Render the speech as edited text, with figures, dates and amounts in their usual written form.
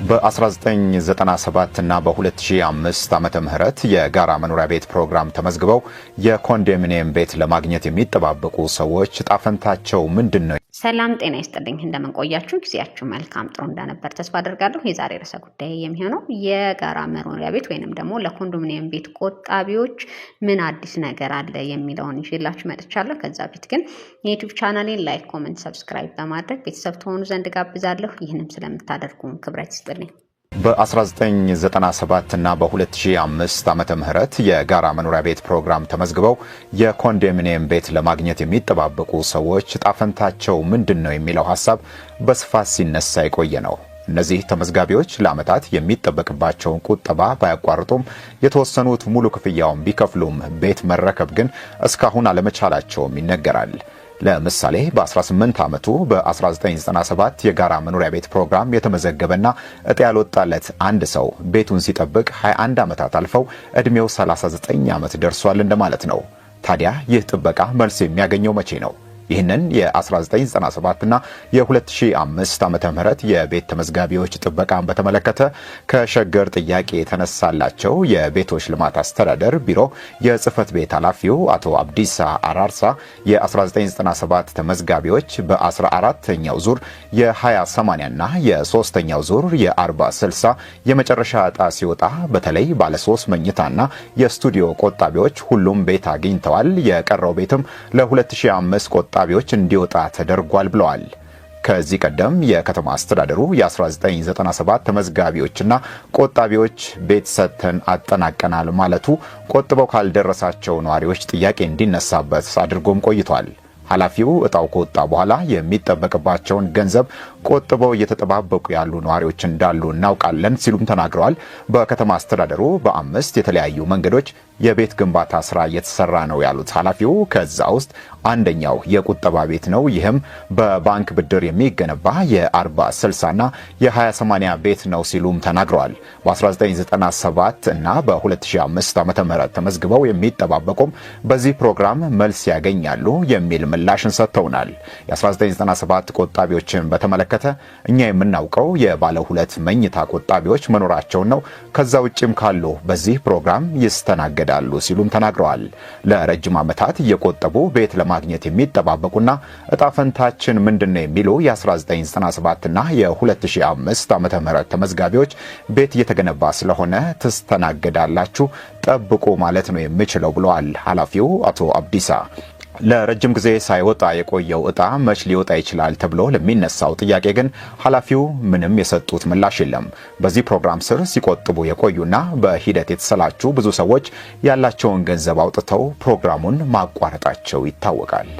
በ1997 እና በ2005 ዓመተ ምህረት የጋራ መኖሪያ ቤት ፕሮግራም ተመዝግበው የኮንዶሚኒየም ቤት ለማግኘት የሚጠባበቁ ሰዎች እጣ ፈንታቸው ምንድን ነው? ሰላም ጤና ይስጥልኝ። እንደምን ቆያችሁ? ጊዜያችሁ መልካም ጥሩ እንደነበር ተስፋ አደርጋለሁ። የዛሬ ርዕሰ ጉዳይ የሚሆነው የጋራ መኖሪያ ቤት ወይንም ደግሞ ለኮንዶሚኒየም ቤት ቆጣቢዎች ምን አዲስ ነገር አለ የሚለውን ይዤላችሁ መጥቻለሁ። ከዛ በፊት ግን የ YouTube ቻናሌን like፣ comment፣ subscribe በማድረግ ቤተሰብ ትሆኑ ዘንድ ጋብዛለሁ። ይህንም ስለምታደርጉ ክብረት ይስጥልኝ። በ1997 እና በ2005 ዓመተ ምህረት የጋራ መኖሪያ ቤት ፕሮግራም ተመዝግበው የኮንዶሚኒየም ቤት ለማግኘት የሚጠባበቁ ሰዎች እጣ ፈንታቸው ምንድን ነው የሚለው ሀሳብ በስፋት ሲነሳ የቆየ ነው። እነዚህ ተመዝጋቢዎች ለዓመታት የሚጠበቅባቸውን ቁጠባ ባያቋርጡም፣ የተወሰኑት ሙሉ ክፍያውን ቢከፍሉም፣ ቤት መረከብ ግን እስካሁን አለመቻላቸውም ይነገራል። ለምሳሌ በ18 ዓመቱ በ1997 የጋራ መኖሪያ ቤት ፕሮግራም የተመዘገበና እጣ ያልወጣለት አንድ ሰው ቤቱን ሲጠብቅ 21 ዓመታት አልፈው ዕድሜው 39 ዓመት ደርሷል እንደማለት ነው። ታዲያ ይህ ጥበቃ መልስ የሚያገኘው መቼ ነው? ይህንን የ1997 እና የ2005 ዓመተ ምህረት የቤት ተመዝጋቢዎች ጥበቃን በተመለከተ ከሸገር ጥያቄ የተነሳላቸው የቤቶች ልማት አስተዳደር ቢሮ የጽህፈት ቤት ኃላፊው አቶ አብዲሳ አራርሳ የ1997 ተመዝጋቢዎች በ14ተኛው ዙር የ20/80 እና የሶስተኛው ዙር የ40/60 የመጨረሻ ዕጣ ሲወጣ በተለይ ባለሶስት መኝታና የስቱዲዮ ቆጣቢዎች ሁሉም ቤት አግኝተዋል። የቀረው ቤትም ለ2005 ቆጣቢዎች እንዲወጣ ተደርጓል ብለዋል። ከዚህ ቀደም የከተማ አስተዳደሩ የ1997 ተመዝጋቢዎችና ቆጣቢዎች ቤት ሰጥተን አጠናቀናል ማለቱ ቆጥበው ካልደረሳቸው ነዋሪዎች ጥያቄ እንዲነሳበት አድርጎም ቆይቷል። ኃላፊው እጣው ከወጣ በኋላ የሚጠበቅባቸውን ገንዘብ ቆጥበው እየተጠባበቁ ያሉ ነዋሪዎች እንዳሉ እናውቃለን ሲሉም ተናግረዋል። በከተማ አስተዳደሩ በአምስት የተለያዩ መንገዶች የቤት ግንባታ ስራ እየተሰራ ነው ያሉት ኃላፊው ከዛ ውስጥ አንደኛው የቁጠባ ቤት ነው። ይህም በባንክ ብድር የሚገነባ የ40/60 እና የ20/80 ቤት ነው ሲሉም ተናግረዋል። በ1997 እና በ2005 ዓ.ም ተመዝግበው የሚጠባበቁም በዚህ ፕሮግራም መልስ ያገኛሉ የሚል ምላሽን ሰጥተውናል። የ1997 ቆጣቢዎችን በተመለከተ እኛ የምናውቀው የባለ ሁለት መኝታ ቆጣቢዎች መኖራቸውን ነው። ከዛ ውጭም ካሉ በዚህ ፕሮግራም ይስተናገዳሉ ሲሉም ተናግረዋል። ለረጅም ዓመታት እየቆጠቡ ቤት ለማግኘት የሚጠባበቁና እጣ ፈንታችን ምንድን ነው የሚሉ የ1997 እና የ2005 ዓ.ም ተመዝጋቢዎች ቤት እየተገነባ ስለሆነ ትስተናገዳላችሁ፣ ጠብቁ ማለት ነው የምችለው ብለዋል ኃላፊው አቶ አብዲሳ። ለረጅም ጊዜ ሳይወጣ የቆየው እጣ መች ሊወጣ ይችላል ተብሎ ለሚነሳው ጥያቄ ግን ኃላፊው ምንም የሰጡት ምላሽ የለም። በዚህ ፕሮግራም ስር ሲቆጥቡ የቆዩና በሂደት የተሰላቹ ብዙ ሰዎች ያላቸውን ገንዘብ አውጥተው ፕሮግራሙን ማቋረጣቸው ይታወቃል።